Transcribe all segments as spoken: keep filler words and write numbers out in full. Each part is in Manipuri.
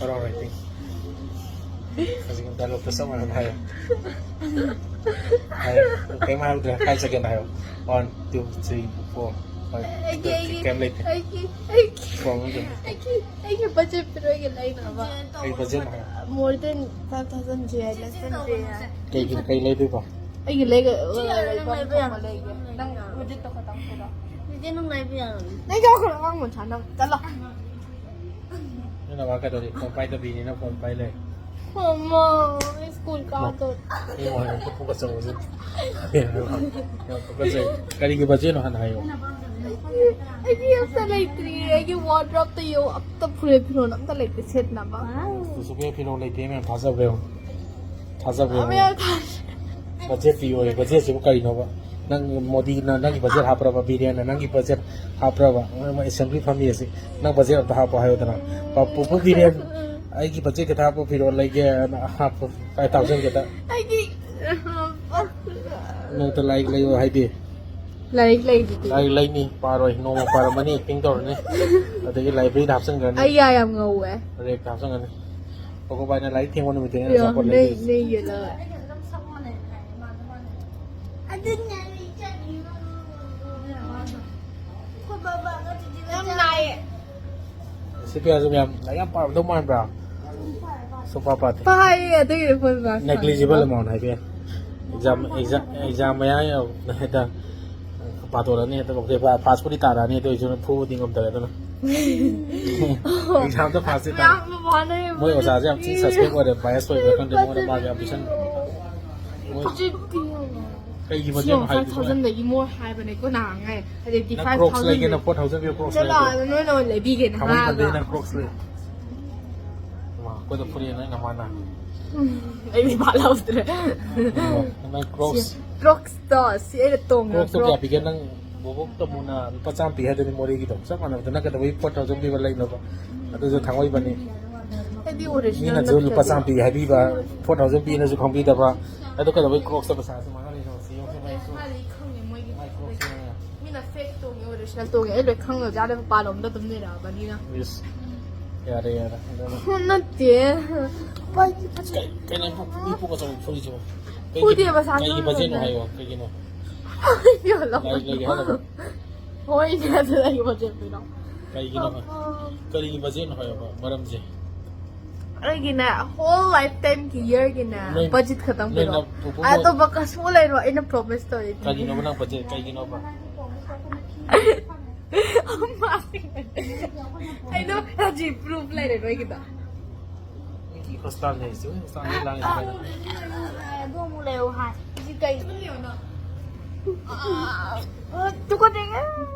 All right, thank you. ꯍꯧꯖꯤꯛ ꯗꯥꯏꯂꯣꯛꯇꯣ ꯆꯞ ꯃꯥꯟꯅꯅ ꯍꯥꯏꯌꯣ꯫ ꯍꯥꯏꯌꯣ꯫ ꯀꯩꯝ ꯍꯥꯏꯍꯧꯗ꯭ꯔꯦ꯫ Five second ꯍꯥꯏꯌꯣ꯫ One, two, three, four, five. ꯑꯩꯒꯤ ꯑꯩꯒꯤ ꯀꯩꯝ ꯂꯩꯇꯦ꯫ ꯑꯩꯒꯤ ꯑꯩꯒꯤ ꯁꯣꯡ ꯑꯃ ꯆꯠꯂꯦ꯫ ꯑꯩꯒꯤ ꯑꯩꯒꯤ ꯕꯖꯦꯠ ꯄꯤꯔꯣꯏꯒꯦ ꯂꯩꯅꯕ꯫ ꯀꯩ ꯕꯖꯦꯠꯅꯣ ꯍꯥꯏꯌꯣ꯫ More than five thousand j less than j. ꯀꯩꯒꯤꯅꯣ? ꯀꯩ ꯂꯩꯗꯣꯏꯕ? ꯑꯩꯒꯤ ꯂꯩꯒ ꯂꯩꯕ ꯂꯩꯒꯦ꯫ ꯅꯪ ꯕꯖꯦꯠꯇꯣ ꯈꯇꯪ ꯄꯤꯔꯣ꯫ ꯅꯪ ꯌꯥꯎꯈ꯭ꯔ ꯑꯉꯥꯡ ꯃꯆꯥ ꯅꯪ ꯆꯠꯂꯣ꯫ ꯅꯣꯏ ꯅꯃꯥ ꯀꯩꯗꯧꯔꯤ? ꯐꯣꯟ ꯄꯥꯏꯗꯕꯤꯅꯤꯅ ꯐꯣꯟ ꯄꯥꯏ ꯂꯩ꯫ ꯃꯃꯥ, ꯑꯩ ꯁ꯭ꯀꯨꯜ ꯀꯥꯗꯣꯔꯦ꯫ ꯃꯤ ꯃꯃꯥꯅ ꯄꯨꯛ ꯑꯆꯧꯕꯁꯦ꯫ ꯌꯥꯝ ꯇꯨꯀꯠꯆꯩ꯫ ꯀꯔꯤꯒꯤ ꯕꯖꯦꯠꯅꯣ ꯍꯥꯟꯅ ꯍꯥꯏꯌꯣ꯫ ꯑꯩꯒꯤ, ꯑꯩꯒꯤ ꯑꯝꯇ ꯂꯩꯇ꯭ꯔꯤ꯫ ꯑꯩꯒꯤ ꯋꯥꯔꯗ꯭ꯔꯣꯞꯇ ꯌꯦꯡꯉꯣ, ꯑꯝꯇ ꯐꯨꯔꯤꯠ ꯐꯤꯔꯣꯜ ꯑꯝꯇ ꯂꯩꯇꯦ ꯁꯦꯠꯅꯕ꯫ ꯁꯨꯁꯨ ꯐꯤꯔꯣꯜ ꯂꯩꯇꯦ ꯃꯌꯥꯝ ꯊꯥꯖꯕ꯭ꯔꯣ? ꯊꯥꯖꯕ꯭ꯔꯣ? ꯃꯌꯥꯝ ꯊꯥꯖ- ꯕꯖꯦꯠ ꯄꯤꯌꯣꯌꯦ꯫ ꯕꯖꯦꯠꯁꯤꯕꯨ ꯀꯔꯤꯅꯣꯕ? ꯅꯪ ꯃꯣꯗꯤꯅ ꯅꯪꯒꯤ ꯕꯖꯦꯠ ꯍꯥꯞꯄ꯭ꯔꯕ? ꯕꯤꯔꯦꯟꯅ ꯅꯪꯒꯤ ꯕꯖꯦꯠ ꯍꯥꯞꯄ꯭ꯔꯕ? ꯃꯣꯏ ꯑꯦꯁꯦꯝꯕ꯭ꯂꯤ ꯐꯝꯃꯤ ꯑꯁꯤ꯫ ꯅꯪ ꯕꯖꯦꯠ ꯑꯝꯇ ꯍꯥꯞꯄꯣ ꯍꯥꯏꯌꯨꯗꯅ꯫ ꯄ-, ꯄꯨꯄꯨ ꯕꯤꯔꯦꯟ, ꯑꯩꯒꯤ ꯕꯖꯦꯠ ꯈꯤꯇ ꯍꯥꯞꯄꯣ, ꯐꯤꯔꯣꯜ ꯂꯩꯒꯦ, ꯍꯥꯞꯄꯣ, five thousand ꯈꯤꯇ꯫ ꯑꯩꯒꯤ ꯅꯣꯡꯇ ꯂꯥꯏꯔꯤꯛ ꯂꯩꯌꯣ ꯍꯥꯏꯗꯦ꯫ ꯂꯥꯏꯔꯤꯛ ꯂꯩꯗꯨꯗꯤ꯫ ꯂꯥꯏꯔꯤꯛ ꯂꯩꯅꯤ, ꯄꯥꯔꯣꯏ꯫ ꯅꯣꯡꯃ ꯄꯥꯔꯝꯃꯅꯤ, acting ꯇꯧꯔꯅꯤ꯫ ꯑꯗꯒꯤ ꯂꯥꯏꯕ꯭ꯔꯦꯔꯤꯗ ꯍꯥꯞꯆꯤꯟꯈ꯭ꯔꯅꯤ꯫ ꯑꯩ ꯌꯥ ꯌꯥꯝ ꯉꯧꯋꯦ꯫ ꯔꯦꯛꯇ ꯍꯥꯞꯆꯤꯟꯈ꯭ꯔꯅꯤ꯫ ꯀꯣꯀꯣꯕꯥꯏꯅ ꯂꯥꯏꯔꯤꯛ ꯊꯦꯡꯕ ꯅꯨꯃꯤꯠꯇꯅꯦ ꯑꯆꯥꯄꯣꯠ ꯅꯣꯏ, ꯂꯩꯗꯣꯏꯁꯦ꯫ ꯅꯣꯏ ꯌꯦꯜꯂꯣ꯫ ꯑꯗꯨꯅꯦ ꯑꯩ ꯆꯠꯅꯤꯡꯕ꯫ ꯑꯩꯈꯣꯏ ꯕꯕꯥꯒ ꯆꯤꯆꯦꯒ ꯌꯥꯝ ꯆꯠꯂꯦ꯫ ꯅꯥꯏꯌꯦ꯫ ꯁꯤ ꯄꯤꯌꯥꯁꯨ ꯃꯌꯥꯝ ꯂꯥꯏꯔꯤꯛ ꯌꯥꯝ ꯄꯥꯔꯝꯗꯧ ꯃꯥꯟꯕ꯭ꯔꯥ? ꯁꯨꯡꯄꯥ ꯄꯥꯗꯦ꯫ ꯄꯥꯏꯌꯦ, ꯑꯗꯨꯒꯤꯗꯤ ꯐꯨꯜ ꯃꯥꯔꯛ ꯅꯦꯒ꯭ꯂꯤꯖꯤꯕꯜ ꯐꯪꯉꯦꯕ꯫ ꯑꯦꯃꯥꯎꯟ ꯍꯥꯏꯕ ꯌꯥꯏ꯫ ꯑꯦꯛꯖꯥꯝ, ꯑꯦꯛꯖꯥꯝ, ꯑꯦꯛꯖꯥꯝ ꯃꯌꯥ ꯌꯧꯔꯛꯄꯗ ꯍꯦꯛꯇ ꯄꯥꯊꯣꯔꯛꯑꯅꯤ, ꯍꯦꯛꯇ ꯄꯥꯁꯄꯨꯗꯤ ꯇꯥꯔꯛꯑꯅꯤ, ꯑꯗꯨ ꯑꯣꯏꯔꯁꯨ ꯐꯨꯕꯗꯤ ꯉꯝꯗꯕ ꯑꯗꯨꯅ꯫ ꯑꯦꯛꯖꯥꯝꯗ ꯄꯥꯁꯇꯤ ꯇꯥꯔꯦ꯫ ꯌꯥꯝ ꯋꯥꯅꯩ꯫ ꯃꯣꯏ ꯑꯣꯖꯥꯁꯦ ꯌꯥꯝ ꯊꯤ ꯁꯁꯄꯦꯛ ꯑꯣꯏꯔꯦ, ꯕꯥꯏꯁ ꯑꯣꯏꯕ꯭ꯔꯥ ꯈꯪꯗꯦ, ꯃꯉꯣꯟꯗ ꯃꯥꯔꯛ ꯌꯥꯝ ꯄꯤꯁꯟꯕ꯫ ꯃꯣꯏ ꯕꯖꯦꯠꯇꯤ ꯌꯦꯡꯉꯣ꯫ ꯀꯩꯒꯤ ꯁꯤ ꯕꯖꯦꯠꯅꯣ ꯌꯦꯡꯉꯣ, ꯍꯥꯏꯗꯨꯕꯣ? Five thousand ꯗꯒꯤ more ꯍꯥꯏꯕꯅꯦꯀꯣ ꯅꯍꯥꯟꯉꯩ꯫ ꯍꯧꯖꯤꯛꯇꯤ ꯅꯪ ꯐꯥꯏꯚ ꯊꯥꯎꯖꯟ ꯀ꯭ꯔꯣꯛꯁ ꯂꯩꯒꯦ, ꯅꯪ ꯐꯣꯔ ꯊꯥꯎꯖꯟ ꯄꯤꯕ ꯀ꯭ꯔꯣꯛꯁ ꯆꯠꯂꯣ, ꯂꯩꯒꯦ? ꯑꯗ ꯅꯣꯏꯅ ꯑꯣꯏꯅ ꯂꯩꯕꯤꯒꯦꯅ ꯊꯥꯡꯃꯩꯕꯟꯗꯩ ꯍꯥꯏꯔꯒ꯫ ꯅꯪ ꯀ꯭ꯔꯣꯛꯁ ꯂꯩ꯫ ꯃꯥ, ꯑꯩꯈꯣꯏꯗ ꯐꯨꯔꯛꯑꯦ ꯅꯪ ꯅꯃꯥꯅ꯫ ꯎꯝ, ꯑꯩꯗꯤ ꯚꯥꯞ ꯂꯧꯗ꯭ꯔꯦ꯫ ꯅꯪ ꯀ꯭ꯔꯣꯛꯁ꯫ ꯁꯤ ꯀ꯭ꯔꯣꯛꯁꯇꯣ, ꯁꯤ ꯑꯩꯅ ꯇꯣꯡꯉꯦ, ꯀ꯭ꯔꯣꯛꯁꯇꯣ ꯀꯌꯥ ꯀ꯭ꯔꯣꯛꯁ꯫ ꯄꯤꯒꯦ? ꯅꯪ ꯕꯣꯕꯣꯛ ꯇꯃꯨꯅ ꯂꯨꯄꯥ ꯆꯥꯝꯃ ꯄꯤ ꯍꯥꯏꯗꯨꯅꯤ ꯃꯣꯔꯦꯒꯤꯗꯣ꯫ ꯆꯞ ꯃꯥꯟꯅꯕꯗ ꯅꯪ ꯀꯩꯗꯧꯕꯩ ꯐꯣꯔ ꯊꯥꯎꯖꯟ ꯄꯤꯕ ꯂꯩꯅꯣꯕ? ꯑꯗꯨꯁꯨ ꯊꯥꯡꯃꯩꯕꯟꯅꯤ꯫ ꯑꯩꯗꯤ ꯑꯣꯔꯤꯖꯤꯅꯦꯜ ꯃꯤꯅꯁꯨ ꯂꯨꯄꯥ ꯅꯠꯇ꯭ꯔꯗꯤ꯫ ꯆꯥꯝꯃ ꯄꯤ ꯍꯥꯏꯕꯤꯕ, ꯐꯣꯔ ꯊꯥꯎꯖꯟ ꯄꯤꯅꯁꯨ ꯈꯪꯕꯤꯗꯕ꯫ ꯑꯗꯨ ꯀꯩꯗꯧꯕꯩ ꯀ꯭ꯔꯣꯛꯁꯇ ꯄꯩꯁꯥꯁꯨ ꯃꯥꯡꯍꯜꯂꯤꯅꯣ? ꯁꯤ ꯌꯦꯡꯉꯨ, ꯃꯥꯏ ꯀ꯭ꯔꯣꯛꯁ꯫ ꯃꯥꯗꯤ ꯈꯪꯉꯦ ꯃꯣꯏꯒꯤ ꯃꯥꯏ ꯀ꯭ꯔꯣꯛꯁ ꯌꯦꯡꯉꯨ꯫ ꯃꯤꯅ ꯐꯦꯛ ꯇꯣꯡꯉꯦ, ꯑꯣꯔꯤꯖꯤꯅꯦꯜ ꯇꯣꯡꯉꯦ꯫ ꯑꯩ ꯂꯣꯏ ꯈꯪꯉꯖꯥꯠꯅꯦ, ꯃꯄꯥꯟꯂꯣꯝꯗ ꯑꯗꯨꯝ ꯂꯩꯔꯛꯑꯕꯅꯤꯅ꯫ ꯏꯁ꯫ ꯌꯥꯔꯦ, ꯌꯥꯔꯦ꯫ ꯅꯠꯇꯦ꯫ ꯄꯥꯏꯗꯤ ꯐꯖꯩ꯫ ꯀꯩ- ꯀꯩꯅꯣ ꯏꯄꯨ ꯑꯆꯧꯕ ꯐꯨꯔꯤꯁꯤꯕꯣ? ꯐꯨꯗꯦ, ꯃꯁꯥꯒꯤ ꯀꯩꯒꯤ ꯕꯖꯦꯠꯅꯣ ꯐꯨꯔꯤꯅꯦ꯫ ꯍꯥꯏꯌꯣ, ꯀꯩꯒꯤꯅꯣ? ꯌꯣꯜꯂꯣ꯫ ꯂꯥꯏꯔꯤꯛ ꯂꯩꯒꯦ ꯍꯥꯏꯔꯕ? ꯍꯣꯏꯅꯦ, ꯑꯗꯨ ꯑꯩꯒꯤ ꯕꯖꯦꯠ ꯄꯤꯔꯣ꯫ ꯀꯩꯒꯤꯅꯣ ꯍꯥꯏ- ꯀꯔꯤꯒꯤ ꯕꯖꯦꯠꯅꯣ ꯍꯥꯏꯌꯣꯕ, ꯃꯔꯝꯁꯦ? ꯑꯩꯒꯤꯅꯦ, ꯍꯣꯜ ꯂꯥꯏꯐ ꯇꯥꯏꯝꯒꯤ ꯏꯌꯔꯒꯤꯅꯦ ꯅꯣꯏ- ꯕꯖꯦꯠ ꯈꯛꯇꯪ ꯅꯣꯏ ꯄꯤꯔꯣ꯫ ꯅ- ꯄꯨꯄꯨ- ꯑꯇꯣꯞꯄ ꯀꯩꯁꯨ ꯂꯩꯔꯣ, ꯑꯩꯅ ꯄ꯭ꯔꯣꯃꯤꯁ ꯇꯧꯔꯤꯅꯦ꯫ ꯀꯔꯤꯅꯣꯕ ꯅꯪ ꯕꯖꯦꯠ, ꯀꯩꯒꯤꯅꯣꯕ? ꯑꯩꯗꯣ ꯍꯧꯖꯤꯛ ꯄ꯭ꯔꯨꯐ ꯂꯩꯔꯦ ꯅꯣꯏꯒꯤꯗꯣ꯫ ꯃꯤꯒꯤ ꯍꯣꯁꯄꯤꯇꯥꯜ ꯂꯩꯔꯤꯁꯦ, ꯍꯣꯏ, ꯍꯣꯁꯄꯤꯇꯥꯜ ꯂꯩ ꯂꯥꯡꯉꯤꯁꯦ ꯀꯩꯅꯣ? ꯑꯗꯨ ꯑꯃꯨꯛ ꯂꯩꯌꯣ ꯍꯥꯏ꯫ ꯍꯧꯖꯤꯛ ꯀꯩ? ꯑ, ꯇꯨꯀꯠꯆꯩꯌꯦ꯫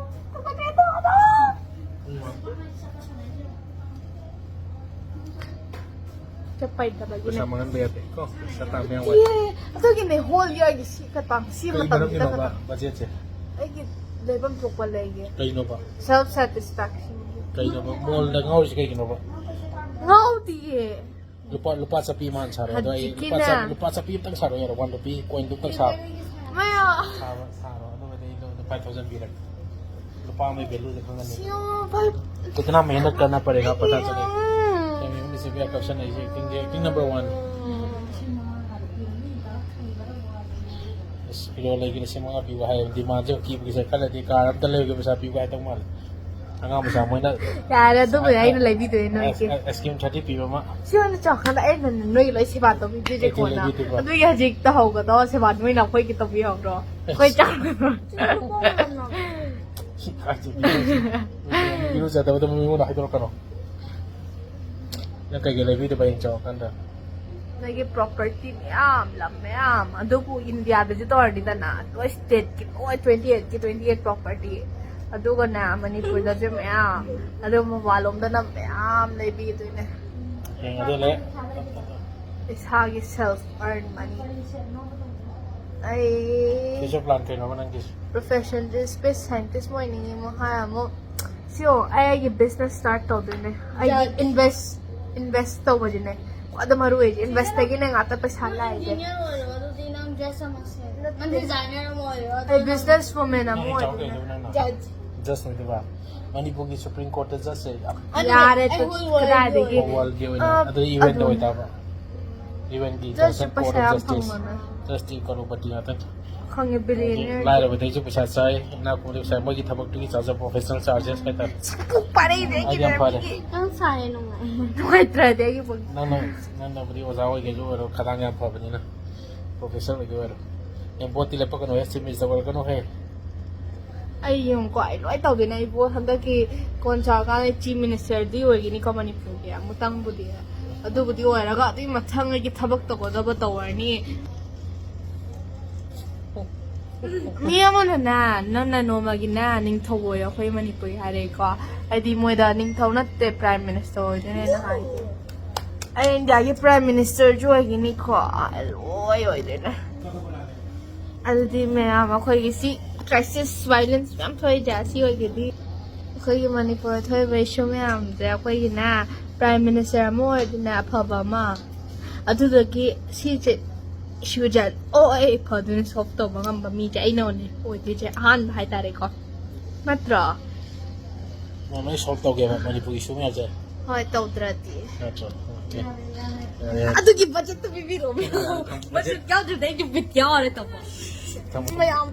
ꯇꯨꯀꯠꯆꯩꯌꯦ, ꯇꯣꯛꯑꯣ, ꯇꯣꯛꯑꯣ꯫ ꯆꯠꯄꯩꯗꯕꯒꯤꯅꯦ꯫ ꯄꯩꯁꯥ ꯃꯥꯡꯍꯟꯕ ꯌꯥꯗꯦ ꯀꯣ, ꯄꯩꯁꯥ ꯇꯥꯟꯕ ꯌꯥꯝ ꯋꯥꯏ꯫ ꯑꯦ, ꯑꯗꯨꯒꯤꯅꯦ ꯍꯣꯜ ꯏꯌꯔꯒꯤ ꯁꯤ ꯈꯛꯇꯪ, ꯁꯤ ꯀꯔꯤ ꯃꯇꯝꯁꯤꯗ ꯃꯔꯝꯒꯤꯅꯣꯕ ꯈꯛꯇꯪ꯫ ꯕꯖꯦꯠꯁꯦ? ꯑꯩꯒꯤ ꯂꯩꯐꯝ ꯊꯣꯛꯄ ꯂꯩꯒꯦ꯫ ꯀꯩꯅꯣꯕ? ꯁꯦꯜꯐ ꯁꯦꯇꯤꯁꯐꯦꯛꯁꯟꯒꯤ꯫ ꯀꯩꯅꯣꯕ? ꯃꯣꯜꯗ ꯉꯥꯎꯔꯤꯁꯦ ꯀꯩꯒꯤꯅꯣꯕ? ꯉꯥꯎꯗꯤꯌꯦ꯫ ꯂꯨꯄꯥ, ꯂꯨꯄꯥ ꯆꯞꯄꯤ ꯑꯃ ꯍꯥꯟꯅ ꯁꯥꯔꯣ꯫ ꯑꯗꯣ ꯑꯩ ꯂꯨꯄꯥ ꯍꯧꯖꯤꯛꯀꯤꯅꯦ꯫ ꯆꯞ-, ꯂꯨꯄꯥ ꯆꯞꯄꯤ ꯑꯃꯇꯪ ꯁꯥꯔꯣ, ꯌꯥꯔꯣ? ꯋꯥꯟ ꯔꯨꯄꯤ ꯀꯣꯏꯟꯗꯨ ꯑꯃꯇꯪ ꯁꯥꯔꯣ꯫ ꯃꯌꯥ꯫ ꯁꯥꯔꯣ, ꯁꯥꯔꯣ꯫ ꯑꯗꯨꯒꯗꯤ ꯑꯩ ꯂꯨꯄꯥ ꯐꯥꯏꯚ ꯊꯥꯎꯖꯟ ꯄꯤꯔꯒꯦ꯫ ꯂꯨꯄꯥ ꯑꯃꯒꯤ ꯚꯦꯂꯨꯁꯦ ꯈꯪꯉꯅꯤ꯫ ꯁꯤꯌꯣ, ꯐꯥꯏꯚ꯫ कितना मेहनत करना पड़ेगा, पता चले। ꯎꯝ꯫ ꯌꯥꯝ ꯌꯥꯝꯅ ꯁꯦ ꯕꯦꯛ ꯀꯞꯁꯟꯅꯩꯁꯦ꯫ ꯑꯦꯛꯇꯤꯡꯁꯦ, ꯑꯦꯛꯇꯤꯡ ꯅꯝꯕꯔ ꯋꯥꯟ꯫ ꯑꯁ, ꯐꯤꯔꯣꯜ ꯂꯩꯒꯦ ꯂꯤꯁꯤꯡ ꯃꯉꯥ ꯄꯤꯌꯨ ꯍꯥꯏ꯫ ꯗꯤꯃꯥꯟꯁꯦ ꯀꯤꯕꯒꯤ ꯆꯠꯈꯠꯂꯗꯤ ꯀꯥꯔ ꯑꯝꯇ ꯂꯩꯔꯒ ꯄꯩꯁꯥ ꯄꯤꯌꯨ ꯍꯥꯏ ꯇꯧ ꯃꯥꯜꯂꯦ꯫ ꯑꯉꯥꯡ ꯃꯆꯥ ꯃꯣꯏꯅ ꯌꯥꯔꯦ, ꯑꯗꯨꯕꯨꯗꯤ ꯑꯩꯅ ꯂꯩꯕꯤꯗꯣꯏꯅꯦ ꯅꯣꯏꯒꯤ꯫ ꯑꯥꯏꯁ ꯀ꯭ꯔꯤꯝ ꯊꯥꯔꯇꯤ ꯄꯤꯕ ꯑꯃ꯫ ꯁꯤ ꯑꯣꯏꯅ ꯆꯥꯎꯈꯠꯂ ꯑꯩꯅ ꯅꯣꯏꯒꯤ ꯂꯣꯏ ꯁꯦꯕꯥ ꯇꯧꯕꯤꯗꯣꯏꯁꯦ ꯑꯩꯗꯤ ꯀꯣꯟꯅ꯫ ꯂꯩꯕꯤꯗꯣꯏꯕ꯫ ꯑꯗꯨꯒꯤ ꯍꯧꯖꯤꯛ ꯇꯧꯍꯧꯒꯗꯣ ꯁꯦꯕꯥ ꯅꯣꯏꯅ ꯑꯩꯈꯣꯏꯒꯤ ꯇꯧꯕꯤꯍꯧꯗ꯭ꯔꯣ? ꯑꯩꯈꯣꯏ ꯆꯥꯎ-, ꯏꯔꯨꯖꯗꯕꯗꯣ ꯃꯤꯉꯣꯟꯗ ꯍꯥꯏꯗꯣꯔꯛꯀꯅꯣ꯫ ꯅꯪ ꯀꯩꯀꯩ ꯂꯩꯕꯤꯗꯣꯏꯕ ꯍꯌꯦꯡ ꯆꯥꯎꯔꯀꯥꯟꯗ? ꯅꯣꯏꯒꯤ ꯄ꯭ꯔꯣꯄꯔꯇꯤ ꯃꯌꯥꯝ, ꯂꯝ ꯃꯌꯥꯝ, ꯑꯗꯨꯕꯨ ꯏꯟꯗꯤꯌꯥꯗꯁꯨ ꯇꯧꯔꯅꯤꯗꯅ, ꯂꯣꯏ ꯁ꯭ꯇꯦꯠꯀꯤ ꯂꯣꯏ ꯇ꯭ꯋꯦꯟꯇꯤ ꯑꯩꯠꯀꯤ ꯇ꯭ꯋꯦꯟꯇꯤ ꯑꯩꯠ ꯄ꯭ꯔꯣꯄꯔꯇꯤ꯫ ꯑꯗꯨꯒꯅꯦ, ꯃꯅꯤꯄꯨꯔꯗꯁꯨ ꯃꯌꯥꯝ, ꯑꯗꯨ ꯃꯄꯥꯟꯂꯣꯝꯗꯅ ꯃꯌꯥꯝ ꯂꯩꯕꯤꯗꯣꯏꯅꯦ꯫ ꯍꯌꯦꯡ ꯑꯗꯨ ꯂꯩ꯫ ꯏꯁꯥꯒꯤ ꯁꯦꯜꯐ ꯑꯔꯟ ꯃꯅꯤ꯫ ꯑꯩ ꯐ꯭ꯌꯨꯆꯔ ꯄ꯭ꯂꯥꯟ ꯀꯩꯅꯣꯕ ꯅꯪꯒꯤꯁꯦ? ꯄ꯭ꯔꯣꯐꯦꯁꯟꯁꯦ ꯁ꯭ꯄꯦꯁ ꯁꯥꯏꯟꯇꯤꯁ ꯑꯣꯏꯅꯤꯡꯉꯤ ꯑꯃꯨꯛ ꯍꯥꯏ ꯑꯃꯨꯛ꯫ ꯁꯤꯌꯣ, ꯑꯩ ꯑꯩꯒꯤ ꯕꯤꯖꯤꯅꯦꯁ ꯁ꯭ꯇꯥꯔꯠ ꯇꯧꯗꯣꯏꯅꯦ꯫ ꯑꯩꯒꯤ ꯌꯥꯏ꯫ ꯏꯟꯚꯦꯁ, ꯏꯟꯚꯦꯁ ꯇꯧꯕꯁꯤꯅꯦ ꯈ꯭ꯋꯥꯏꯗꯩ ꯃꯔꯨ ꯑꯣꯏꯁꯦ꯫ ꯏꯟꯚꯦꯁꯇꯒꯤꯅꯦ ꯉꯥꯛꯇ ꯄꯩꯁꯥ ꯂꯥꯛꯏꯁꯦ꯫ ꯏꯟꯖꯤꯅꯤꯌꯔ ꯑꯣꯏꯔꯣ, ꯑꯗꯨꯗꯤ ꯅꯪ ꯗ꯭ꯔꯦꯁ ꯑꯃ ꯁꯦꯝ꯫ ꯅꯪ ꯗꯤꯖꯥꯏꯅꯔ ꯑꯃ ꯑꯣꯏꯔꯣ, ꯑꯩ ꯕꯤꯖꯤꯅꯦꯁ ꯋꯨꯃꯦꯟ ꯑꯃ ꯅꯪ ꯆꯥꯎ ꯑꯣꯏꯗꯣꯏꯅꯦ꯫ ꯀꯩꯗꯧꯕ ꯅꯪꯅ? ꯖꯖ꯫ ꯖꯁ ꯑꯣꯏꯗꯣꯏꯕ꯫ ꯃꯅꯤꯄꯨꯔꯒꯤ ꯁꯨꯄ꯭ꯔꯤꯝ ꯀꯣꯔꯠꯇ ꯖꯁꯁꯦ ꯌꯥꯝ ꯌꯥꯔꯦ꯫ ꯑꯩ ꯍꯣꯏ, ꯍꯣꯏ, ꯀꯗꯥꯏꯗꯒꯤ? ꯍꯣꯏ꯫ ꯋꯥꯔꯜꯒꯤ ꯑꯣꯏꯅ꯫ ꯑ, ꯑꯗꯨꯗꯤ ꯌꯨ ꯑꯦꯟꯗ ꯑꯗꯨꯅꯦ꯫ ꯑꯣꯏꯇꯥꯕ? ꯌꯨ ꯑꯦꯟꯒꯤ ꯖꯁꯁꯦ ꯄꯩꯁꯥ ꯌꯥꯝ ꯐꯪꯕꯅꯦ꯫ ꯖꯁꯇꯤ ꯀꯔꯣꯔꯄꯇꯤ ꯉꯥꯛꯇꯅꯤ꯫ ꯈꯪꯉꯦ, ꯕꯤꯂꯤꯌꯅꯤꯌꯔ꯫ ꯂꯥꯏꯔꯕꯗꯒꯤꯁꯨ ꯄꯩꯁꯥ ꯆꯥꯏ, ꯏꯅꯥꯛ ꯈꯨꯟꯕꯗꯒꯤ ꯄꯩꯁꯥ, ꯃꯣꯏꯒꯤ ꯊꯕꯛꯇꯨꯒꯤ ꯆꯥꯔꯖ, ꯄ꯭ꯔꯣꯐꯦꯁꯅꯦꯜ ꯆꯥꯔꯖꯦꯁ ꯍꯥꯏꯇꯥꯔꯦ꯫ ꯄꯥꯔꯩꯗꯤ ꯑꯩꯒꯤ ꯑꯗꯨ ꯌꯥꯝ ꯐꯔꯦ꯫ ꯂꯥꯏꯕꯛꯀꯤ꯫ ꯌꯥꯝ ꯁꯥꯏꯌꯦ, ꯅꯨꯡꯉꯥꯏ꯫ ꯅꯨꯡꯉꯥꯏꯇ꯭ꯔꯗꯤ ꯑꯩꯒꯤ ꯄꯨꯟꯁꯤ꯫ ꯅꯪꯅ ꯅꯪꯅꯕꯨꯗꯤ ꯑꯣꯖꯥ ꯑꯣꯏꯒꯦꯁꯨ ꯑꯣꯏꯔꯣ, ꯈꯗꯥꯡ ꯌꯥꯝ ꯐꯕꯅꯤꯅ ꯄ꯭ꯔꯣꯐꯦꯁꯔ ꯑꯣꯏꯒꯦ ꯑꯣꯏꯔꯣ꯫ ꯑꯦ, ꯕꯣꯠꯇꯤ ꯂꯦꯞꯄꯛꯀꯅꯨꯍꯦ, ꯆꯤꯞ ꯃꯤꯅꯤꯁꯇꯔ ꯑꯣꯏꯔꯛꯀꯅꯨꯍꯦ꯫ ꯑꯩ ꯌꯦꯡꯉꯨꯀꯣ, ꯑꯩ ꯂꯣꯏ ꯇꯧꯗꯣꯏꯅꯦ꯫ ꯑꯩ ꯕꯣꯠ ꯍꯟꯗꯛꯀꯤ ꯀꯣꯟ ꯆꯥꯔꯀꯥꯟꯗ ꯆꯤꯞ ꯃꯤꯅꯤꯁꯇꯔꯗꯤ ꯑꯣꯏꯒꯅꯤꯀꯣ ꯃꯅꯤꯄꯨꯔꯒꯤ ꯑꯃꯨꯛꯇꯪꯕꯨꯗꯤ꯫ ꯑꯗꯨꯕꯨꯗꯤ ꯑꯣꯏꯔꯒ ꯑꯗꯨꯒꯤ ꯃꯊꯪ ꯑꯩꯒꯤ ꯊꯕꯛ ꯇꯧꯒꯗꯕ ꯇꯧꯔꯅꯤ꯫ ꯃꯤ ꯑꯃꯅꯅꯦ, ꯅꯪꯅ ꯅꯣꯡꯃꯒꯤꯅꯦ ꯅꯤꯡꯊꯧ ꯑꯣꯏꯌꯣ ꯑꯩꯈꯣꯏ ꯃꯅꯤꯄꯨꯔꯤ ꯍꯥꯏꯔꯛꯏꯀꯣ꯫ ꯍꯥꯏꯗꯤ ꯃꯣꯏꯗ ꯅꯤꯡꯊꯧ ꯅꯠꯇꯦ, ꯄ꯭ꯔꯥꯏꯝ ꯃꯤꯅꯤꯁꯇꯔ ꯑꯣꯏꯗꯣꯏꯅꯦꯅ ꯍꯥꯏꯒꯦ꯫ ꯑꯩ ꯏꯟꯗꯤꯌꯥꯒꯤ ꯄ꯭ꯔꯥꯏꯝ ꯃꯤꯅꯤꯁꯇꯔꯁꯨ ꯑꯣꯏꯒꯅꯤꯀꯣ, ꯂꯣꯏ ꯑꯣꯏꯗꯣꯏꯅꯦ꯫ ꯑꯗꯨꯗꯤ ꯃꯌꯥꯝ ꯑꯩꯈꯣꯏꯒꯤ ꯁꯤ ꯀ꯭ꯔꯥꯏꯁꯤꯁ ꯚꯥꯏꯂꯦꯟꯁ ꯃꯌꯥꯝ ꯊꯣꯛꯏꯁꯦ ꯁꯤ ꯑꯣꯏꯒꯗꯤ꯫ ꯑꯩꯈꯣꯏꯒꯤ ꯃꯅꯤꯄꯨꯔꯗ ꯊꯣꯛꯏꯕ ꯏꯁꯨ ꯃꯌꯥꯝꯁꯦ ꯑꯩꯈꯣꯏꯒꯤꯅꯦ ꯄ꯭ꯔꯥꯏꯝ ꯃꯤꯅꯤꯁꯇꯔ ꯑꯃ ꯑꯣꯏꯔꯗꯤꯅꯦ ꯑꯐꯕ ꯑꯃ꯫ ꯑꯗꯨꯗꯒꯤ ꯁꯤꯁꯦ ꯏꯁꯨꯁꯦ ꯂꯣꯏ ꯐꯗꯣꯏꯅꯦ, ꯁꯣꯜꯕ ꯇꯧꯕ ꯉꯝꯕ ꯃꯤꯁꯦ ꯑꯩꯅ ꯑꯣꯏꯅ ꯑꯣꯏꯗꯣꯏꯁꯦ ꯑꯍꯥꯟꯕ ꯍꯥꯏꯇꯥꯔꯦꯀꯣ, ꯅꯠꯇ꯭ꯔꯣ? ꯅꯪ ꯂꯣꯏ ꯁꯣꯜꯕ ꯇꯧꯒꯦꯕ ꯃꯅꯤꯄꯨꯔꯒꯤ ꯏꯁꯨ ꯃꯌꯥꯝꯁꯦ? ꯍꯣꯏ, ꯇꯧꯗ꯭ꯔꯗꯤ꯫ ꯅꯠꯇ꯭ꯔꯣ? ꯑꯣꯀꯦ꯫ ꯑꯗꯨꯒꯤ ꯕꯖꯦꯠꯇꯣ ꯄꯤꯕꯤꯔꯛꯑꯣ꯫ ꯕꯖꯦꯠ ꯌꯥꯎꯗ꯭ꯔꯗꯤ ꯑꯩꯒꯤ ꯕꯤꯠ ꯌꯥꯎꯔꯦ ꯇꯧꯕ꯫ ꯃꯌꯥꯝ